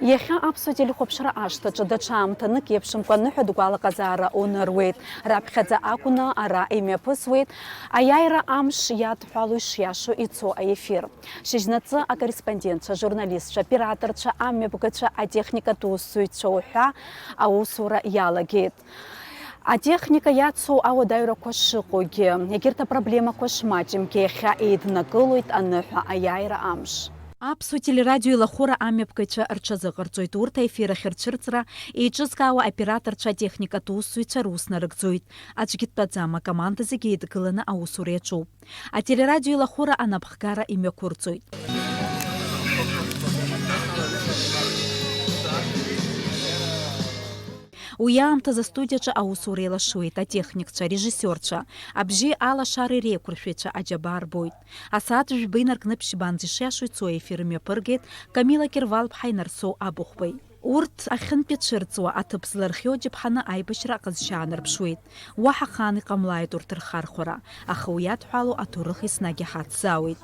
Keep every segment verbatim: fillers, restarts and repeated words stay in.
Иахьа аԥсуа телехәаԥшра ашҭаҿы даҽа аамҭанык еиԥшымкәа аныҳәатә гәалаҟазаара уны руеит. Раԥхьаӡа акәны ара имҩаԥысуеит аиааира амш иадҳәало ишиашоу ицо аефир. Шьыжьнаҵы акорреспондентцәа, ажурналистцәа, аоператорцәа, амҩаԥгацәа, атехникатә усзуҩцәа уҳәа аусура иалагеит. Атехника иацу ауадаҩрақәа шыҟоугьы, егьырҭ апроблемақәа шмаҷымгьы, иахьа еиднакылоит аныҳәа аиааира амш. Аԥсуа телерадио еилахәыра амҩаԥгаҩцәа рҽазыҟарҵоит, урҭ аефир ахь рцәырҵра еиҿызкаауа аоператорцәа, атехникатә усзуҩцәа рус нарыгӡоит. Аӡәгьы дтәаӡам, акоманда зегьы еидгыланы аусура иаҿуп. Ателерадио еилахәыра анапхгара имҩақәырҵоит. Уи аамҭазы астудиаҿы аусура еилашуеит атехникцәа, арежиссиорцәа, абжьи алашареи реиқәыршәаҩцәа аџьабаа рбоит. Асааҭ жәба инаркны ԥшьбанӡа ишиашоу ицо аефир мҩаԥыргеит Камила Кьырвал-ԥҳаи Нарсоу Абыхәбеи. Урҭ ахьынтәи цәырҵуа аҭыԥ злархиоу џьаԥҳаны аибашьра аҟазшьа аанарԥшуеит. Уаҳа хаан иҟамлааит урҭ рхархәара, аха уи иадҳәалоу аҭоурых еснагь иҳацзаауеит.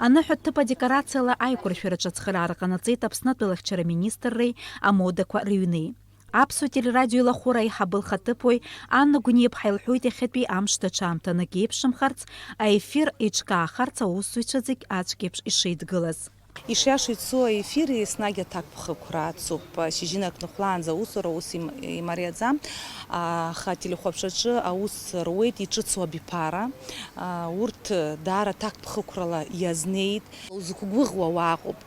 Аныҳәа ҭыԥ адекорациала аиқәыршәараҿы ацхыраара ҟанаҵеит Аԥсны атәылахьчара министрреи амодақәа рыҩни. Аԥсуа телерадио еилахәыра аиҳабы лхаҭыԥуаҩ Анна Гәниаԥҳа илҳәоит иахьатәи амш даҽа аамҭанык еиԥшымхарц, аефир еиҿкаахарц аусзуҩцәа зегь аӡәк еиԥш ишеидгылаз. Ишиашоу ицо аефир еснагь аҭакԥхықәра ацуп. Шьыжьынак ныхәлаанӡа аусура ус им-, имариаӡам. Аха ателехәаԥшраҿы аус руеит иҿыцу абиԥара. Урҭ даара аҭакԥхықәрала иазнеит. Узықәгәыӷуа уаҟоуп.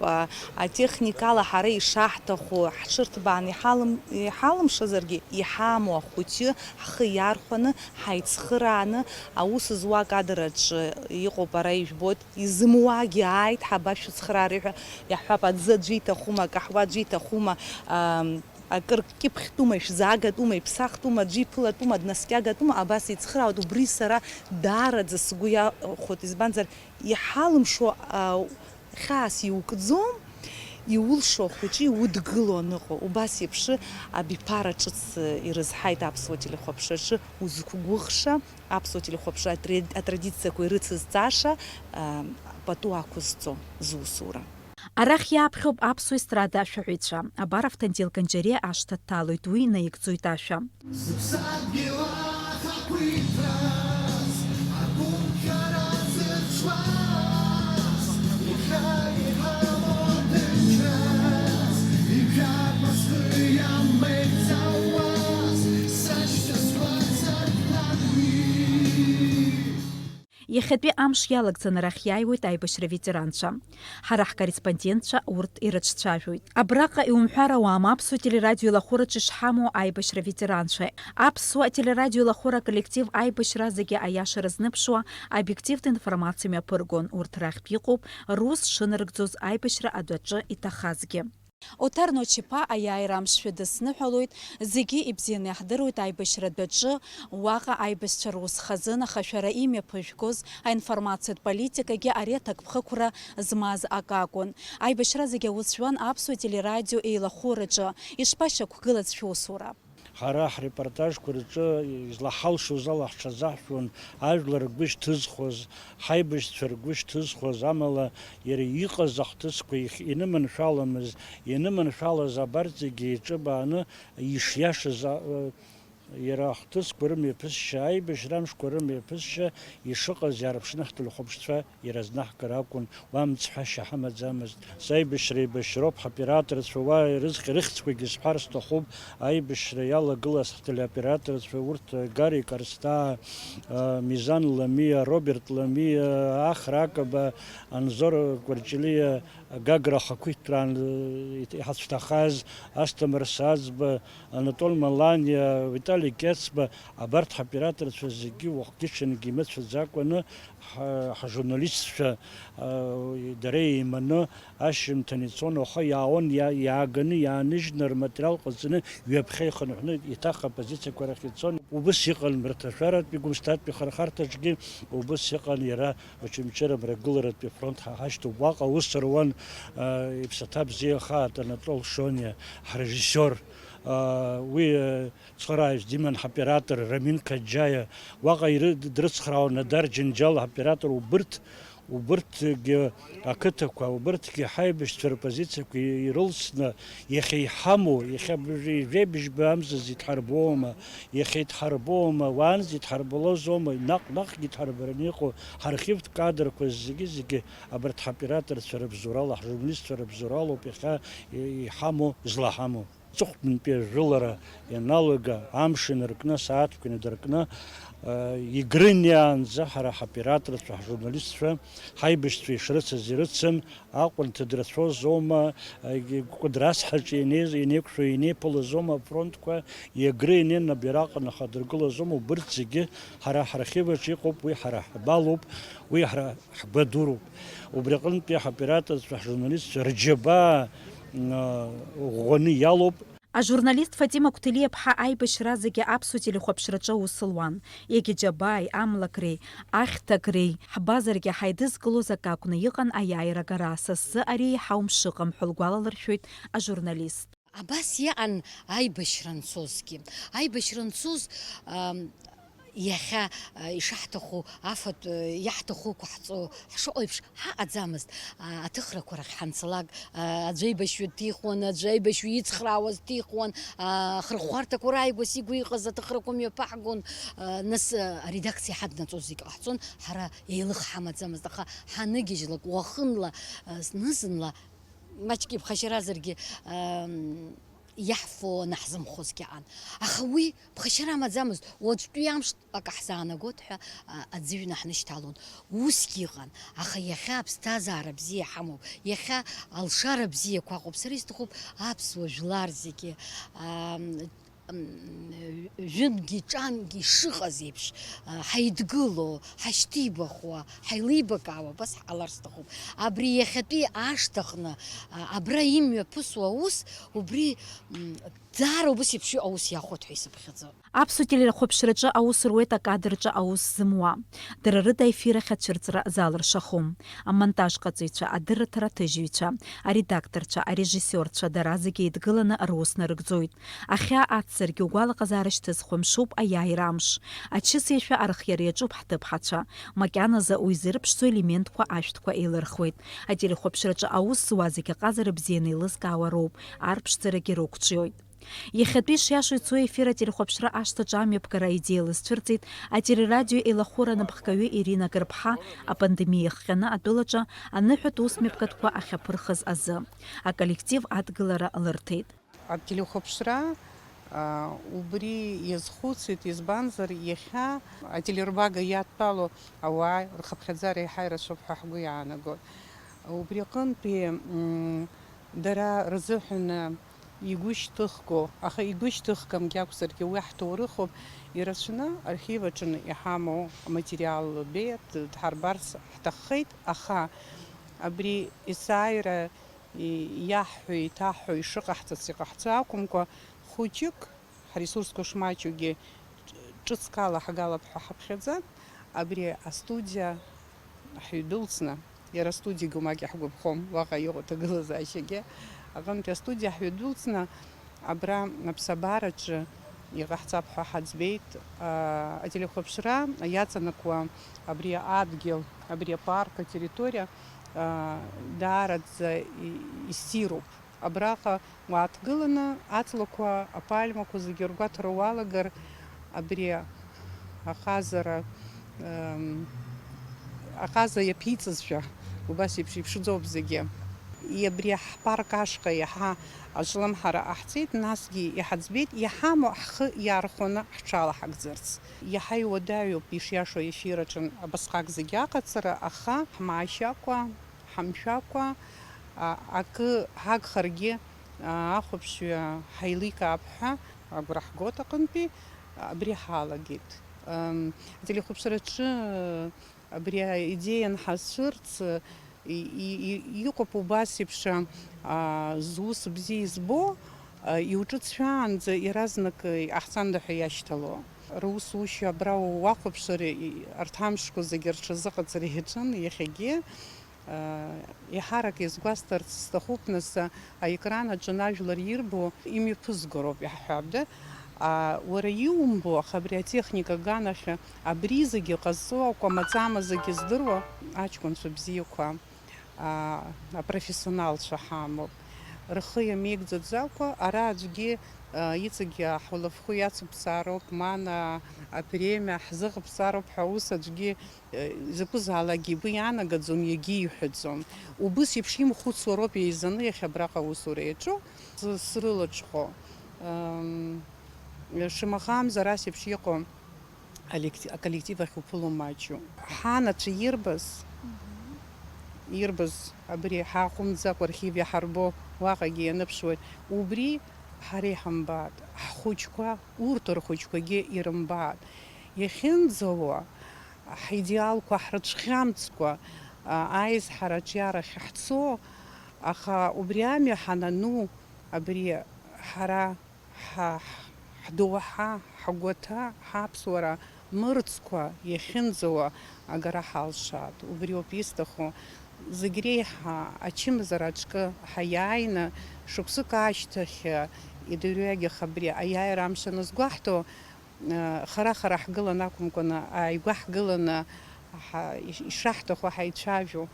Атехникала ҳара ишаҳҭаху ҳҽырҭбааны иҳалым-, иҳалымшазаргьы, иҳамоу ахәыҷы ҳхы иархәаны, ҳаицхырааны, аус зуа акадр аҿы иҟоуп, ара ижәбоит, изымуагьы ааит, ҳабашәыцхраари ҳәа иаҳҳәап, аӡы аӡәы иҭахума, акаҳуа аӡәы иҭахума, ам, акыр кьыԥхьтәума, ишәзаагатәума, иԥсахтәума, аӡәы иԥылатәума, днаскьагатәума, абас еицхраауеит, убри сара даараӡа сгәы иахәоит, избанзар, иҳалымшо, а, хьаас иукӡом, иулшо ахәыҷы иудгыло аныҟоу, убас еиԥш абиԥара ҿыц ирызҳаит аԥсуа телехәаԥшраҿы узықәгәыӷша, аԥсуа телехәаԥшра атре-, атрадициақәа ирыцызҵаша, а, пату ақәызҵо зусура. Арахь иааԥхьоуп аԥсуа естрада ашәаҳәаҩцәа. Абар Автандил Канџьариа ашҭа дҭалоит, уи наигӡоит ашәа. Зыԥсадгьыл ахақәиҭраз, агәынқьара зыҽуаз, иахьа иҳамоу ҭынчраз, ижәак мызкы иамеигӡауаз, сашьцәа сгәаҵа днагәит. Иахьатәи амш иалагӡаны арахь иааиуеит аибашьра ветеранцәа. Ҳара ҳкорреспондентцәа урҭ ирыҿцәажәоит. Абраҟа иумҳәар ауам аԥсуа телерадио еилахәыраҿы ишҳамоу аибашьра ветеранцәа. Аԥсуа телерадио еилахәыра аколлектив аибашьра зегьы аиаша рызныԥшуа обиективтә информациа мҩаԥыргон. Урҭ рахьтә иҟоуп рус шынарыгӡоз аибашьра адәаҿы иҭахазгьы. Оҭар Ночиԥа аиааира амш шәыдысныҳәалоит, зегьы ибзианы иаҳдыруеит аибашьра адәаҿы, уаҟа аибашьцәа рус хазын, аха шәара имҩаԥыжәгоз аинформациатә политикагьы ари аҭакԥхықәра змаз акы акәын. Аибашьра зегьы аус зуан аԥсуа телерадио еилахәыраҿы. Ишԥашьақәгылаз шәусура? Ҳара ҳрепортажқәа рҿы излаҳалшоз ала ҳҽазаҳшәон, ажәлар ргәы шьҭызхуаз, ҳаибашьцәа ргәы шьҭызхуаз, амала иара иҟаз ахҭысқәа ихь-, иныманшәаламыз, ианыманшәалаз абарҭ зегьы еиҿыбааны ишиашаз, а, а, иара ахҭысқәа рымҩаԥысшьа, аибашьра амшқәа рымҩаԥысшьа ишыҟаз иаарԥшны ҳтелехәаԥшцәа иразнаҳгар акәын, уа мцҳәашьа ҳамаӡамызт. Саибашьра еибашьроуп, ҳоператорцәа уа ирызхь-, рыхьӡқәагьы сҳәар сҭахуп, аибашьра иалагылаз ҳтелеоператорцәа урҭ, Гарик Арсҭаа, а, Мизан Ламиа, Роберт Ламиа, Ахра Акаба, Анзор Кәарҷелиа, Гагра ахақәиҭтәраан, э, иҳацәҭахаз Асҭамыр Саӡба, Анатол Маланиа, Витали Кецба, абарҭ ҳоператорцәа зегьы уахгьы-ҽынгьы имыцәаӡакәаны ҳа-, ҳажурналистцәа, э, дара еиманы ашьжьымҭан ицон, уаха иаауан, иа-, иааганы, иааныжьны, рматериал ҟаҵаны, ҩаԥхьа ихынҳәны, еиҭах апозициақәа рахь ицон. Убыс иҟан мраҭашәаратәи, гәымсҭатәи хырхарҭаҿгьы убыс иҟан иара. Очамчыра мрагыларатәи афронт ҳа ҳашьҭоуп. Уаҟа аус руан, а, иԥсаҭа бзиахааит Анатол Шониа, ҳрежиссиор. А, уи, а, цхырааҩыс диман, ҳоператор Рамин Каџьаиа. Уаҟа иры-, дрыцхраауан Надар Џьынџьал, ҳоператор, убырҭ, Убырҭгьы ақыҭақәа, убырҭгьы ҳаибашьцәа рпозициақәа ирылсны, иахьа иҳамоу, иахьа бжеи-, жәеибжьба амзазы идҳарбома, иахьа идҳарбома, уаанӡа идҳарбалозома, наҟ-наҟгьы идҳарбараны иҟоу ҳархивтә кадрқәа зегьы-зегьы абарҭ ҳоператорцәа рыбзоурала, ҳжурналистцәа рыбзоуралоуп иахьа и-, иҳамоу, злаҳамоу. Аҵыхәтәантәи ажәылара ианалага, амш инаркны, асааҭқәа инадыркны, э, игры инеиаанӡа ҳара ҳоператорцәа, ҳжурналистцәа, ҳаибашьцәа ишрыцыз ирыцын, Аҟәа инҭыдрацәозоума, егьи Кәыдры ацҳаҿы ианеиз, ианеиқәшәо, ианеиԥылозоума афронтқәа, Егры инеины абираҟ нахадыргылазоума, убырҭ зегьы ҳара ҳархиваҿ иҟоуп, уи ҳара ҳбалоуп, уи ҳара ҳгәадуроуп. Убри аҟынтәи ҳоператорцәа, ҳжурналистцәа рџьабаа, м, ӷәӷәаны иалоуп. Ажурналист Фатима Қәҭелиаԥҳа аибашьра зегьы аԥсуа телехәаԥшраҿы аус луан. Егьи џьабааи, амлакреи, ахьҭакреи, ҳбазаргьы ҳаидызкылоз акы акәны иҟан аиааира агара. Са сзы ари еиҳау мшыҟам ҳәа лгәалалыршәоит ажурналист. Абас иҟан аибашьра анцозгьы. Аибашьра анцоз, ам, иахьа, а, ишаҳҭаху, афатә, а, иаҳҭаху ықәаҳҵо ҳшыҟоу еиԥш ҳаҟаӡамызт. А, аҭыхрақәа рахь ҳанцалак, а, аӡәы аибашьҩы дҭихуан, аӡәы аибашьҩы ицхраауаз дҭихуан, а, ахырхәарҭақәа рааигәас игәы иҟаз аҭыхрақәа мҩаԥаҳгон, а, нас, а, аредакциа ҳаднаҵоз зегь ҟаҳҵон, ҳара еилых ҳамаӡамызт, аха ҳаныгьежьлак уахынла, а, зны-зынла маҷк иԥхашьаразаргьы, ам, иаҳфо наҳзымхозгьы аан. Аха уи ԥхашьара амаӡамызт, уаҵәтәи амш акы ҳзаанагоит ҳәа, а, аӡыҩны ҳнышьҭалон. Усгьы ыҟан, аха иахьа аԥсҭазаара бзиа ҳамоуп, иахьа алшара бзиақәа ыҟоуп. Сара исҭахуп аԥсуа жәлар зегьы, ам, м, ҩынгьы ҿангьы ишыҟаз еиԥш, а, ҳаидгыло, ҳашьҭибахуа, ҳаилибакаауа, абас ҳҟалар сҭахуп. Абри иахьатәи ашҭаҟны, а, абра имҩаԥысуа аус, убри, м, даара убас еиԥш иҟоу аус иахәоит ҳәа исыԥхьаӡо. Аԥсуа телехәаԥшраҿы аус руеит акадрҿы аус зымуа. Дара рыда аефир ахь ацәырҵра залыршахом. Амонтажҟаҵаҩцәа, адырраҭара аҭыжьҩцәа, аредакторцәа, арежиссиорцәа, дара зегьы еидгыланы рус нарыгӡоит. Ахьаа ацзаргьы угәалаҟазаара шьҭызхуа мшуп аиааира амш. Ачыс иашәа архиара иаҿуп ҳҭыԥҳацәа. Макьаназы уи зырԥшӡо елементқәа ашәҭқәа еилырхуеит. Ателехәаԥшраҿы аус зуа зегьы аҟазара бзианы еилызкаауа роуп, арԥшӡарагьы рықәҿиоит. Иахьатәи шиашоу ицо ефир ателехәаԥшра ашҭаҿы амҩаԥгара аидеиала зцәырҵит ателерадио еилахәыра анапхгаҩы Ирина Гырԥҳа апандемиа иахҟьаны атәылаҿы аныҳәатә усмҩаԥгатәқәа ахьаԥырхыз азы. Аколлектив адгылара лырҭеит. Ателехәаԥшра, а, убри иазхәыцит, избанзар, иахьа ателербага иадтәалоу ауаа рхыԥхьаӡара еиҳа ирацәоуп ҳәа ҳгәы иаанагоит. Убри аҟынтәи, м, дара рзыҳәан игәышьҭыхго, аха игәышьҭыхгамгьы акәзаргьы, уи ҳҭоурыхуп, ирацәаны архив аҿы иҳамоу аматериал беиа д-, дҳарбарц ҳҭаххеит, аха абри есааира и-, иаҳҳәо, иҭаҳҳәо, ишыҟаҳҵац иҟаҳҵо акәымкәа, хәыҷык, ҳресурсқәа шмаҷугьы, ҿ-, ҿыцк ала ҳгалап ҳәа ҳаԥхьаӡан, абри астудиа ҳҩдәылҵны, иара астудиагьы умак иаҳгәаԥхом, уаҟа иҟоу аҭагылазаашьагьы, аҟынтәи астудиа ҳҩдәылҵны, абра аԥсабараҿы иҟаҳҵап ҳәа ҳаӡбеит. А, ателехәаԥшра иаҵанакуа абри адгьыл, абри апарк атерриториа, а, даараӡа и-, иссируп. Абраҟа уааҭгыланы, аҵлақәа, апальмақәа зегьы ргәаҭара уалагар, абри аҟазара, ем, аҟаза иаԥиҵазшәа, убас еиԥш иԥшӡоуп зегьы. Абри ҳпарк ашҟа иаҳа аҿлымҳара ҟаҳҵеит, насгьы иҳаӡбеит, иҳамоу ҳхы иархәаны ҳҽалаҳагӡарц. Иаҳа иуадаҩуп, ишиашоу, ефир аҿы абасҟак зегьы аҟаҵара, аха ҳмаашьакәа, ҳамшәакәа, а, акы ҳагхаргьы, а, ахәаԥшҩы ҳаиликаап ҳәа агәра ҳгоит аҟынтәи, абри ҳалагеит. Ам, ателехәаԥшраҿы абри аидеиа анҳацәырҵ, и-, и-, и-, иҟоуп убас еиԥш, а, зус бзиа избо, а, иуҿыцәаанӡа иаразнак иҟаҳҵанда ҳәа иашьҭало. Русушьа абра уахәаԥшыр, и-, арҭ амшқәа зегьы рҽазыҟаҵара иаҿын иахьагьы. Еиҳарак иазгәасҭарц сҭахуп, нас, аекран аҿы ажәлар ирбо имҩаԥызгоуп иаҳҳәап, да? А, уара иумбо, аха абри атехника аганахьы абри зегьы ҟазҵо, акәамаҵама зегьы здыруа аҷкәынцәа бзиақәа, а, апрофессионалцәа ҳамоуп. Рхы иамеигӡаӡакәа, ара аӡәгьы, а, иҵегьы аҳәылафхәы иацыбҵаароуп, ман, а, апремиа ҳзыҟабҵароуп ҳәа ус аӡәгьы, а, изакәызаалакгьы игәы иаанагаӡом, иагьиҳәаӡом. Убыс еиԥш имхәыцуа роуп еизаны иахьа абраҟа аусура иаҿу, сы-, срылаҽхәо. Ам, шамахамзар ас еиԥш иҟоу алекти-, аколлектив ахь уԥыло маҷу. Ҳанацәа ирбаз, ирбаз абри ҳааҟәымҵӡакәа архив иаҳарбо уаҟагьы ианыԥшуеит. Убри ҳара иҳамбааит, ҳхәыҷқәа, урҭ рхәыҷқәагьы ирымбааит. Иахьынӡауа, ҳидеалқәа ҳрыцәхьамҵкәа, а, аизҳара аҿиарахь ҳцо, аха убри амҩа ҳанану, абри ҳара ҳа-, ҳдоуҳа, ҳгәаҭа, ҳаԥсуара мырӡқәа иахьынӡауа агара ҳалшааит. Убриоуп исҭаху. Зегь реиҳа ачымазара аҿкы ҳаиааины, шықәсык ашьҭахь, идырҩегьых абри аиааира амш анызгәаҳҭо, хара-хара ҳгыланы акәымкәаны, ааигәа ҳгыланы, ҳа-, иш-, ишаҳҭаху ҳаицәажәо,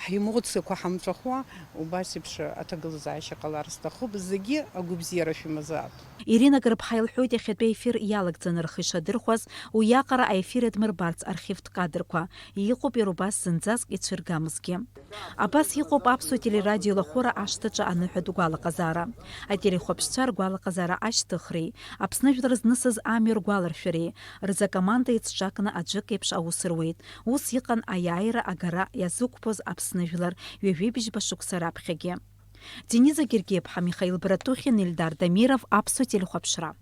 ҳемоциақәа ҳамҵәахуа, убас еиԥш аҭагылазаашьа ҟалар сҭахуп, зегьы агәабзиара шәымазаап. Ирина Гарԥҳа илҳәоит, иахьатәи аефир иалагӡаны рхы ишадырхәаз, уиаҟара аефир иадмырбарц архивтә кадрқәа, иҟоуп иара убас зынӡаск ицәыргамызгьы. Абас иҟоуп аԥсуа телерадио лахәыра ашҭаҿы аныҳәатә гәалаҟазаара. Ателехәаԥшцәа ргәалаҟазаара ашьҭыхреи, Аԥсны жәлар знысыз амҩа ргәаларшәареи, рзы акоманда еицҿакны аӡәык еиԥш аус руеит. Ус иҟан аиааира агара иазықәԥоз Аԥсны жәлар ҩажәи бжьба шықәса раԥхьагьы. Дениза Гергиаԥҳа, Михаил Братухин, Ельдар Дамиров, Аԥсуа телехәаԥшра.